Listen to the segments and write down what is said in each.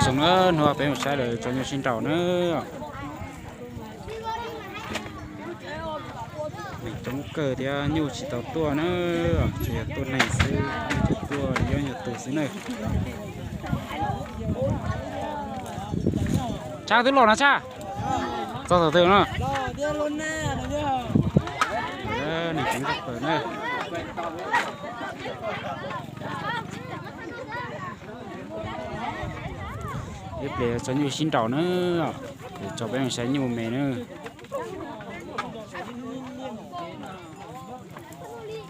Zoo na, hnub no peb mus saib lawv tso nyuj sib nraus na. Neeg coob kawg thiab nyuj tsis tau tuaj na, tsuas yog tuaj neeg xwb, tsis tuaj yog yog tus xwb na. Tshaj twb los no Tshaj, txog thaum twg no? Neeg coob kawg na. Ib pliag tso nyuj sib nraus na, tso peb mus saib nyuj me na.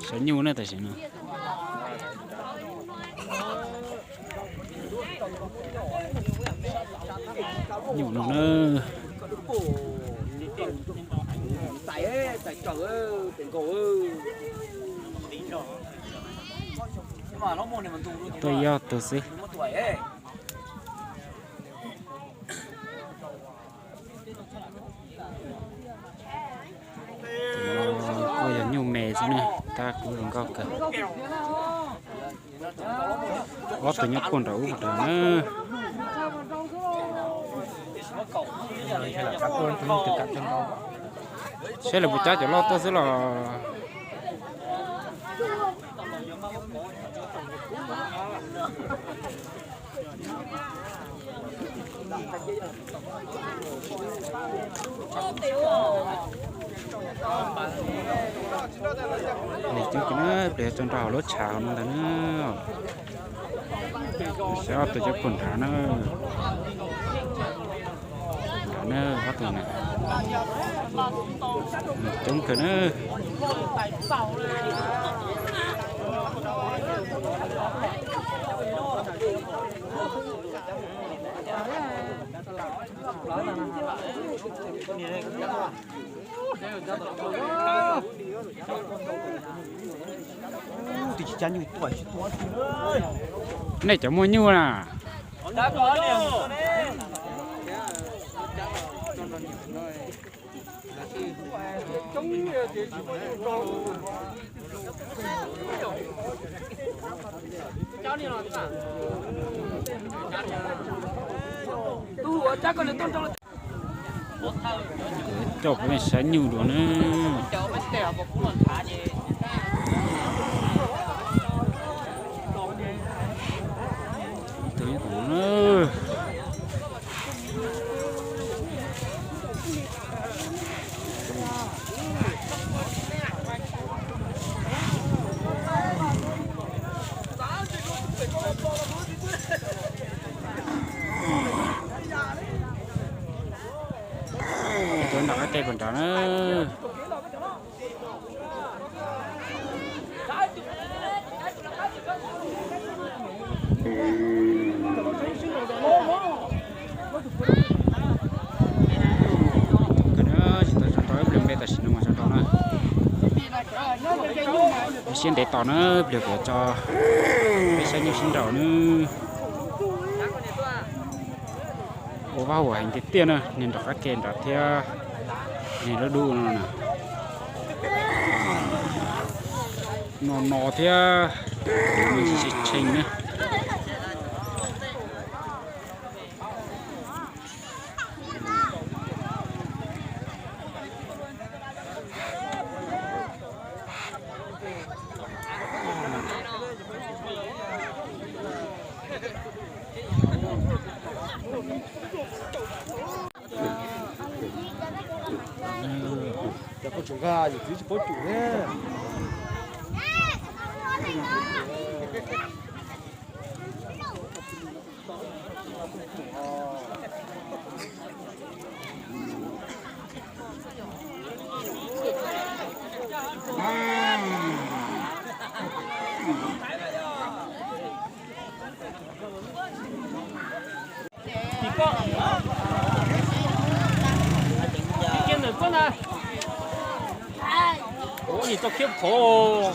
Saib nyuj na tam sim no. Nyuj no na. Tuaj ib ob tug xwb. Kuj yog nyuj me xwb ne, tab kuv zoo nkauj kawg. Ob tug nyob puag nram ub nrad na. Saib lawv puas cab cov loj tuaj xwb los. Coob kawg na, pliag tso nrog hauv lub tshav hauv no ntag na. Saib ob tug cov pum nrad na. Nrad na, ob tug na. Coob kawg na. Nej cov muaj nyuj na. Coj kuv saib nyuj dua na. Tuaj nram qab ke puag nrad na. Tsis tau tso nrau ib pliag me tam sim no mas tso nrau na. Siab ntev tos na, ib pliag kuv tso peb saib nyuj sib nraus na. Ua vaj huam heev tiag tiag na, niag nram qab ke nrad thiab niag lub dub no na. No no thiab, tsis tshee na. Cov koj tseem nkag yus txiv tsis paub cum ne. Ua niam txoj khiab phov,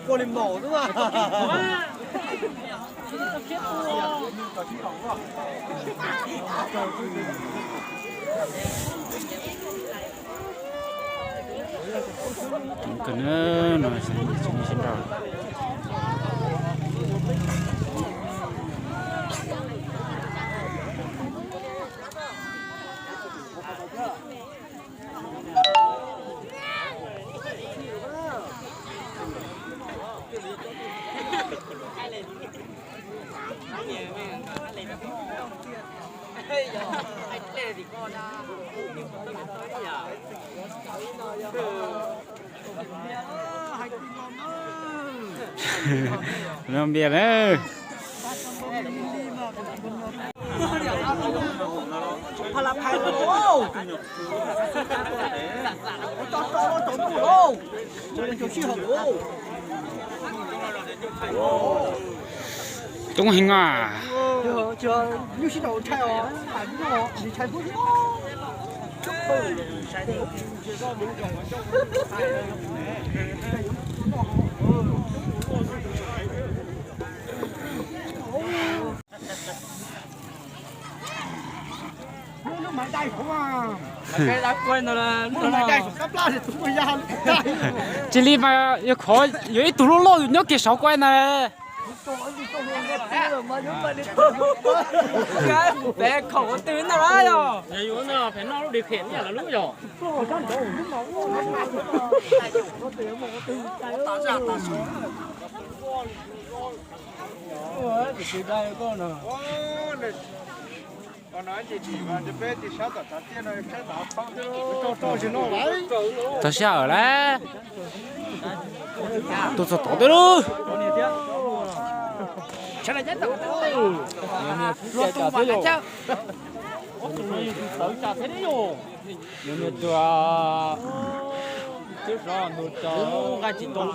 quaj li maum xwb. Coob kawg na, no sib nraus. Noj npias na. Coob heev a. Tsis li mas yog khov yuav ib tug loj loj nyob kiag saum ko na. Pem khaum ua twg ntag yog? Yog yuav no pem noj lub di phem ib yam lawv lub yog. Tag sij hawm lawm. Tuaj txog tod twb lub. Nws niag tuag. Twb xyov ntua tso nqa tsis tau.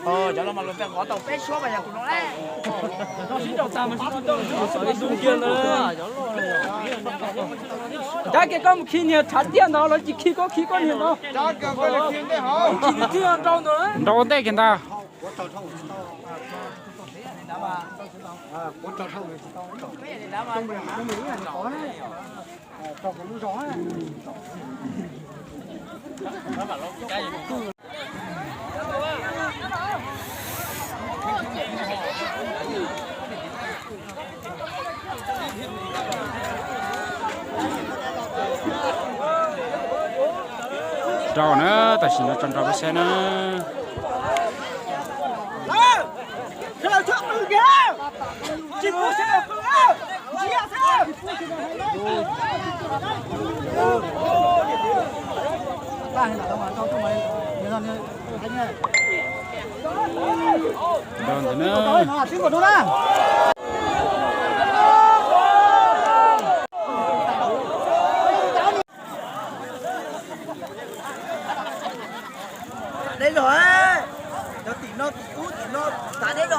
Cov no mas luag peb qhov tau peb suab mas yog kuv no. Sib nrau tag mas sib nrau tag mas sib nrau kiag ntawd. Cab kiag koj mus khi niag tshav tiaj ntawd los tsis khi koj khi koj niag no. Tsis nrau ntawd. Nrau ua ntej kiag ntag. Rau na, tam sim no tso nrau peb saib na. Nrau ntawd na. Deb zog, cov tim no tim ub tim no tav deb zog.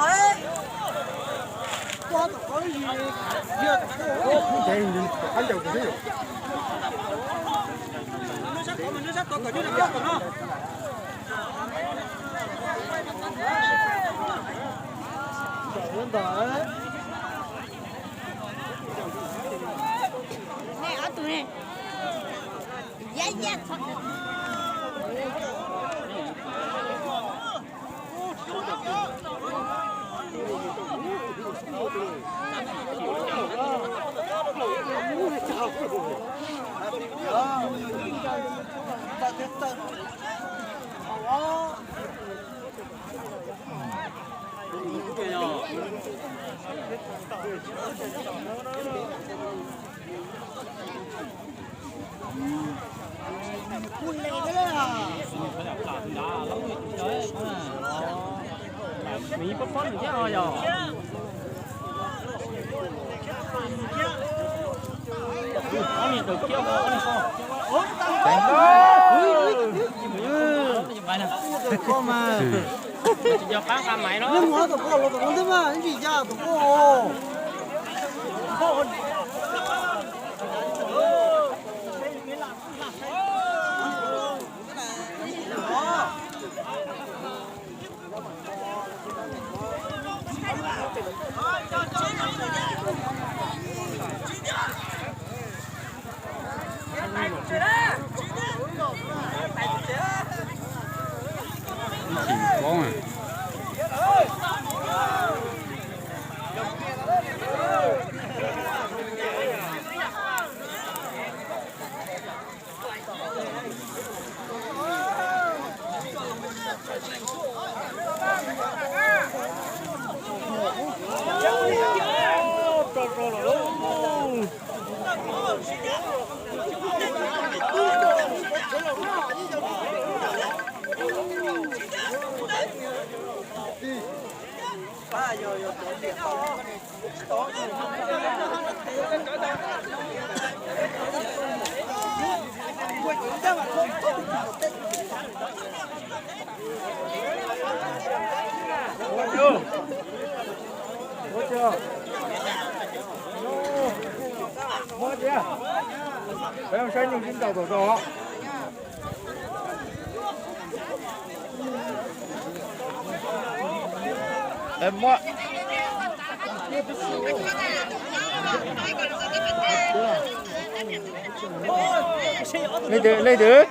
Leej twg, leej twg?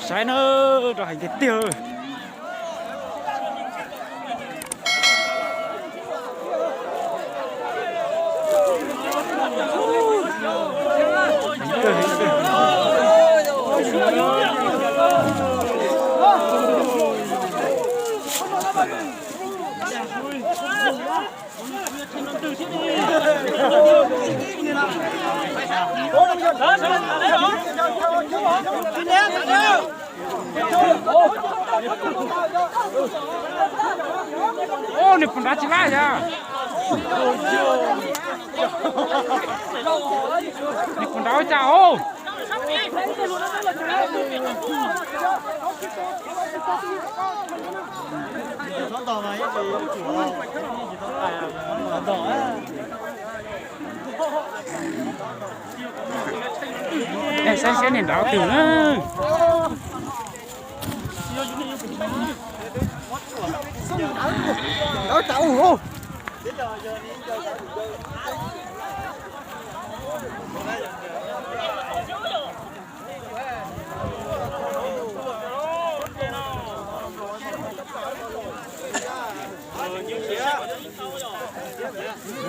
Saib na, rau heev tiag tiag. Nws puas nrad tsis laj yog? Nws puas nrad ua cas os? Saib saib niag nrad twg na.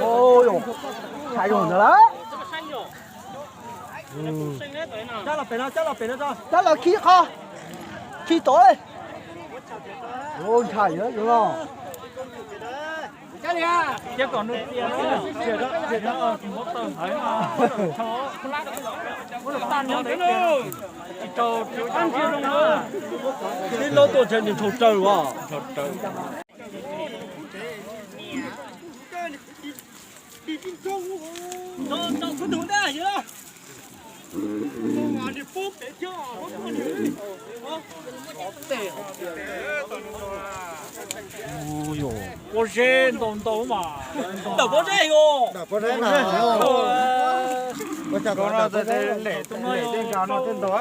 Ua, yog, saib zoo ntawd lawm. Cab los khi qhov, khi tod li. Ntshai yog zoo no. Tib lub tuaj ntshe nws ntshaus raws os. Pob zeb ntau ntau mas. Ntawm pob zeb os. Lem tus no lem tej nrad no tej ntau.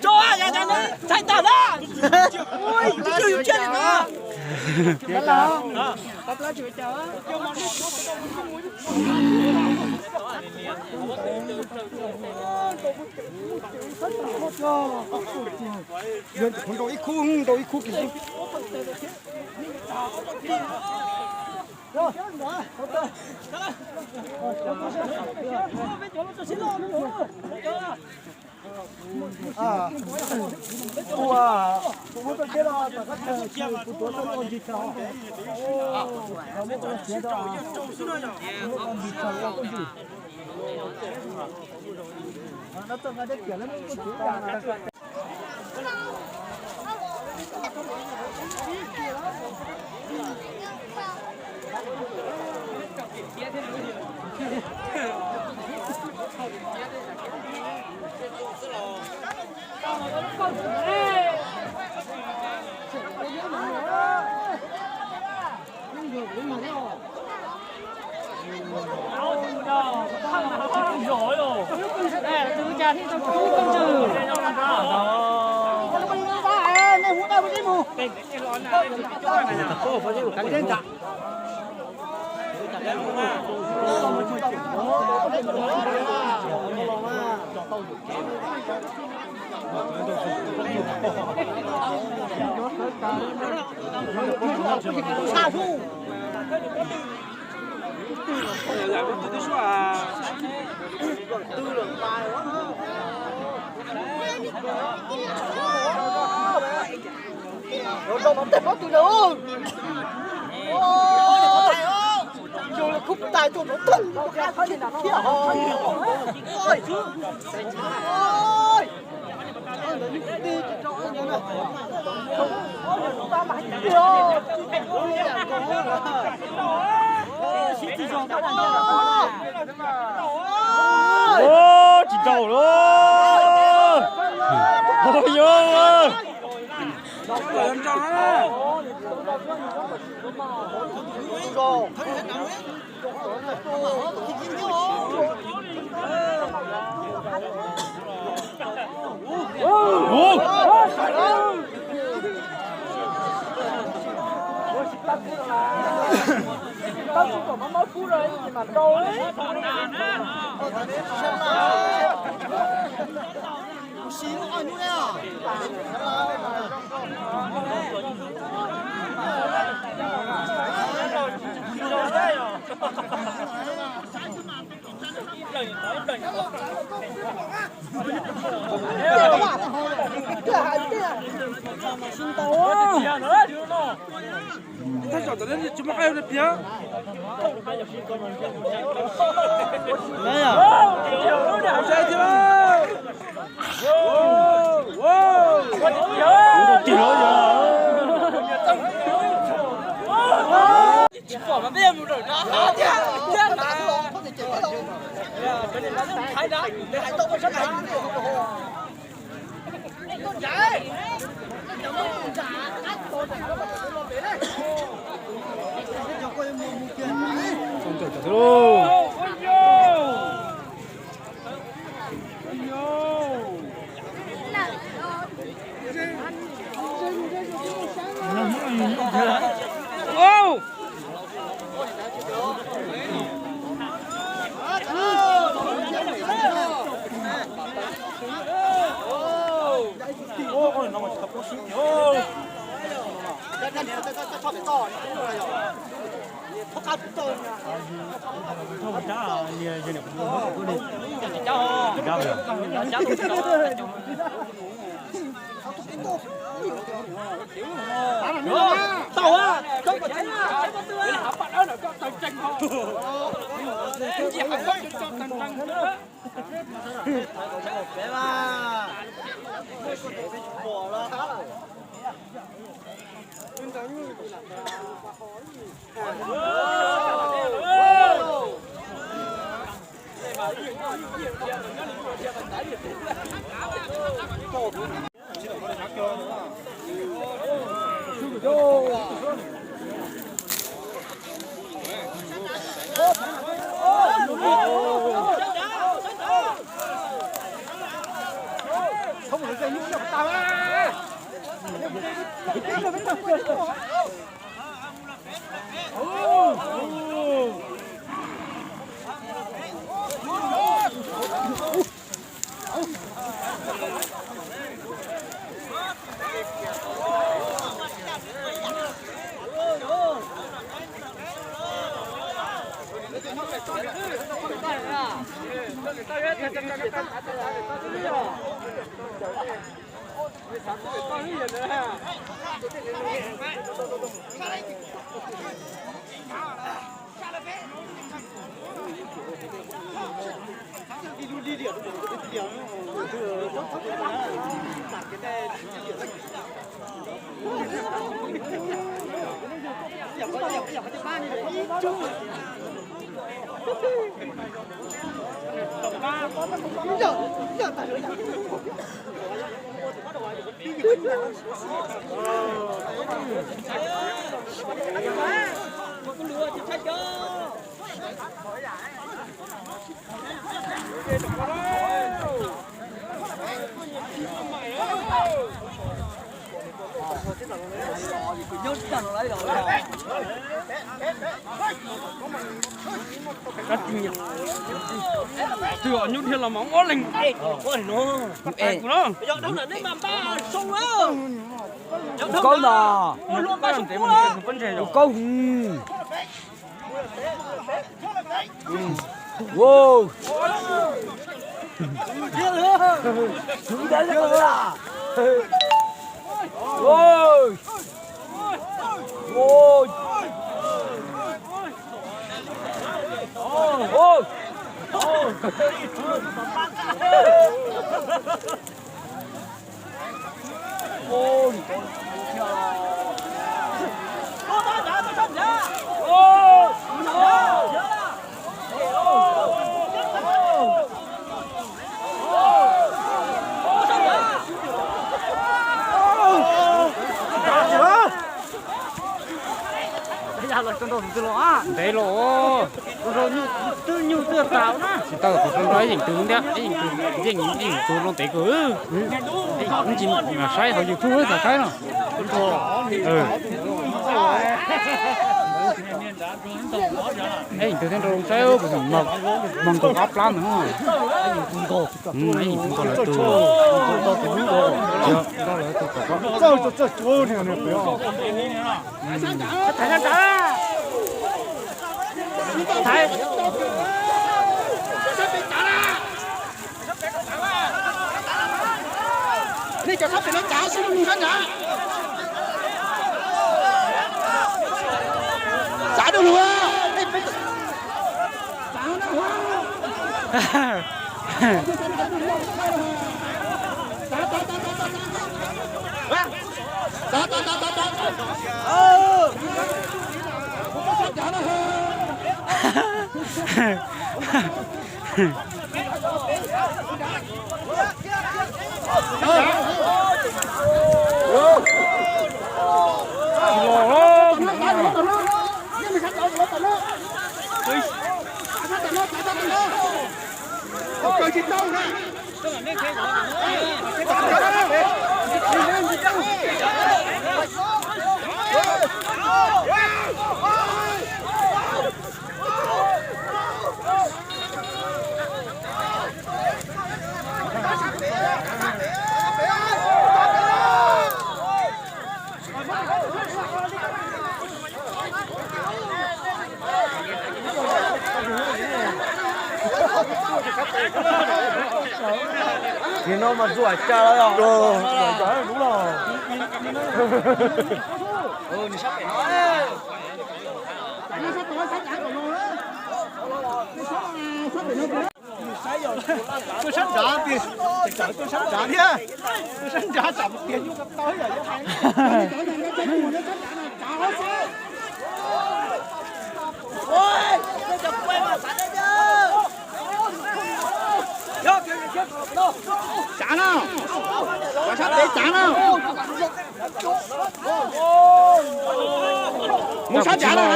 Tso, yav no thaij tag na. Ui, tsiaj li no. Nrau ib khub, nrau ib khub kiag. Tsis tau lawm. Ov, yog. Twb nyuj dhia los mas ua leeg. Tus kaub no, tus kaub. Wow. Wow. Wow. Wow. Ntev los twb nyuj twb tau na. Tsis tau qhov rau nrog ib yeem twg thiab, ib yeem twg yeej ib yeem twg loo ntev kawg. Ib yeem tsis saib hauv YouTube xav saib no. Ib yeem twg thiab nrog loo saib, kuv mloog nkaus ob plab ntawd. Ib yeem twg nkaus lawv tus, nkaus lawv tus kom. Nej cov sab pem no tsav sib mus sab nrad. Tsav dua lug. Ces no mas ntxuam cas los yog. Tuaj sab nrad, tuaj sab nrad thiab, tuaj sab nrad tsam tias nyuj ko tau yom. Tsav no, cov sab pem tsav no. Mus sab nrad lawm.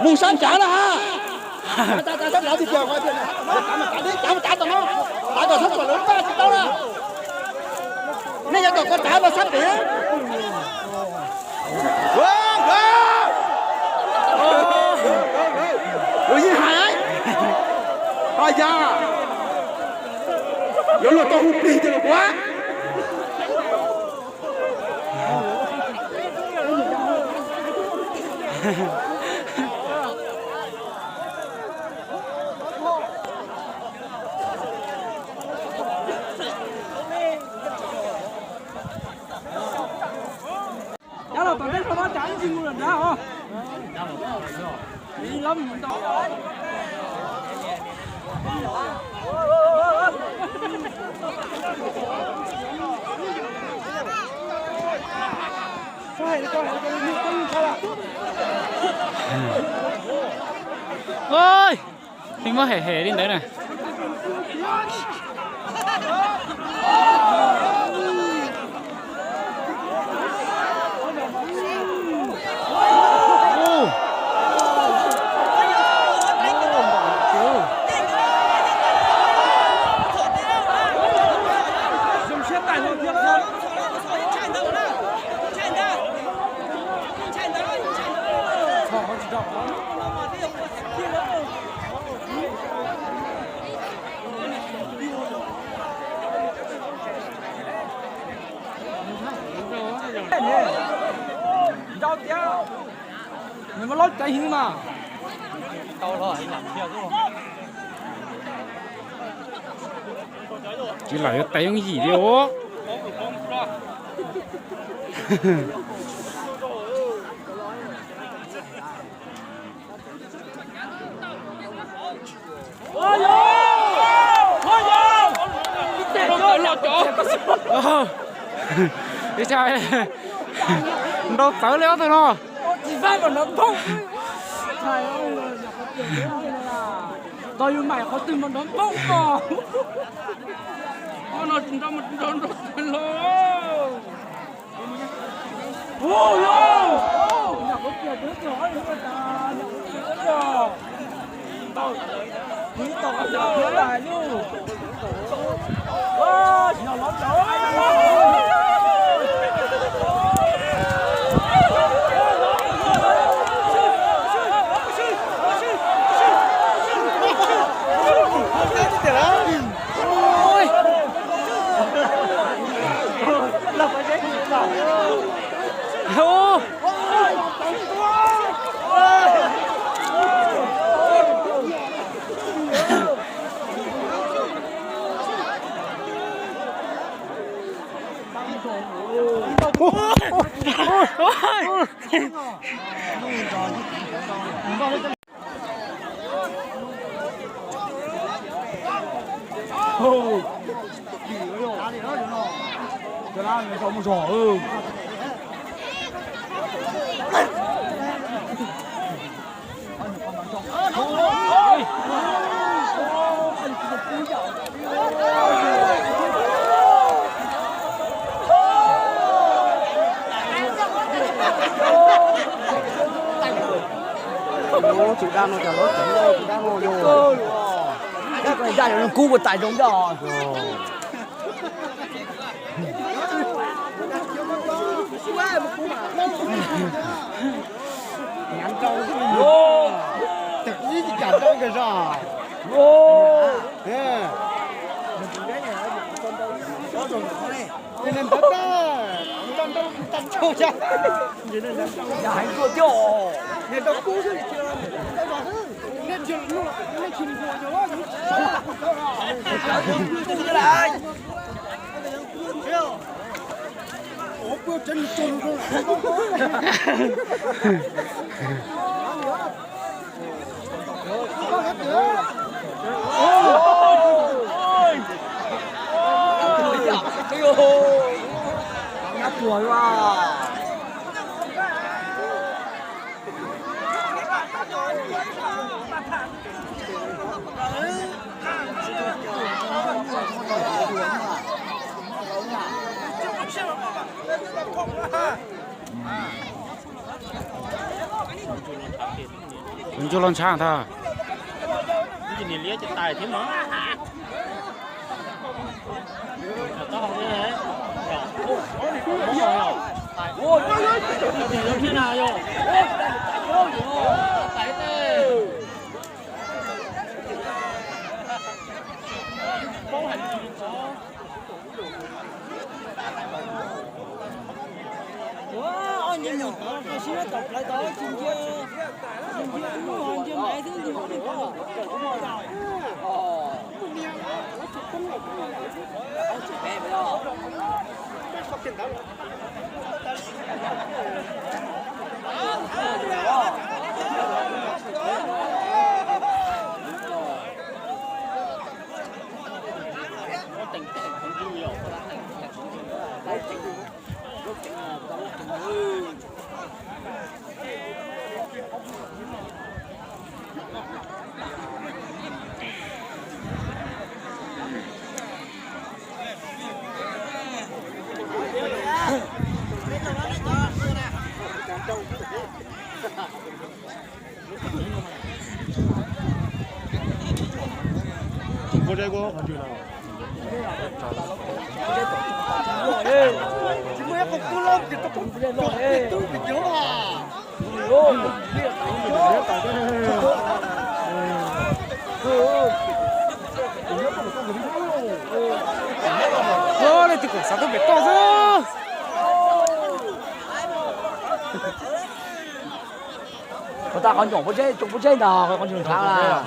Mus sab nrad lawm ha. Nej yuav kom koj tsav los sab pem. Kuv yeej hais, hos yog yuav luag tau hu plig ces luag ua. Cov los tom ntej no mas cas ib ntsis mus lawm nrad os. Oj, pheej muab hem hem li ntawd na. Mas loj caiv heev mas. Tsis lam yuav tais yooj yim li os. Ib tsa nrau txawv li ob tug no. Tos yus mam qhov twg mas nrov npoob ko. Ob no tsis nrov mas tsis nrov nrov los. Tus dab no cas lov ceev, tus dab no yog, ib ko ya yog kub ua tais zoo ncaj. Ntsuag los ntshav ntag. Niam liab ces tais thiab mas. Leej twg kom xav tuaj pem toj xwb. Tag qhov ncov pob zeb, tsoom pob zeb ntag, qhov ncov nrhav lawm.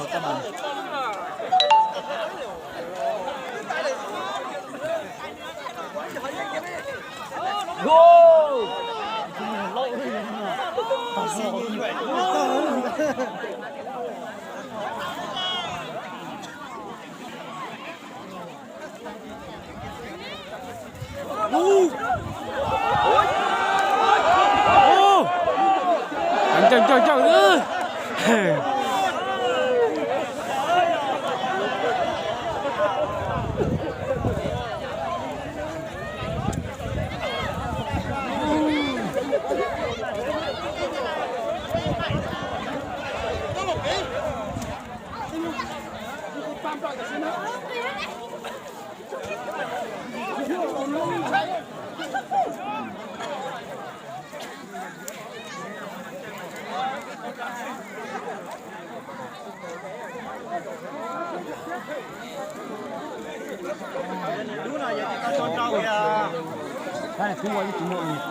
Cawg cawg cawg.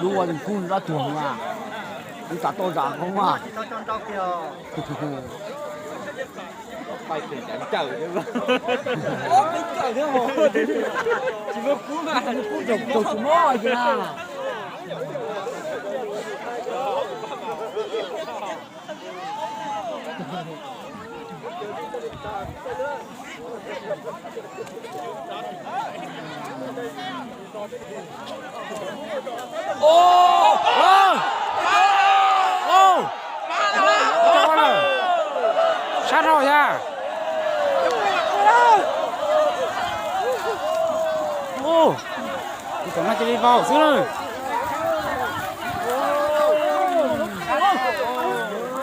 Lub ua kub lab tuag mas, kuv xav tau zam qhov mas. Tsis muaj kub mas, kub tsis mob na. Sab dhau thiab. Tus tom no cia li vau xwb na.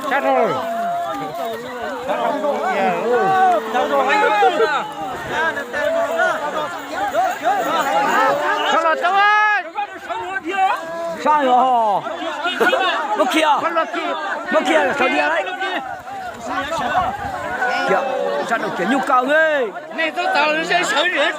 Sab dhau lawm. Sab los tau. Sab los, muab kiag, muab kiag sawv dias lawm. Sab dhau kiag nyuj kaw ne. Nej tub tau sawv dias.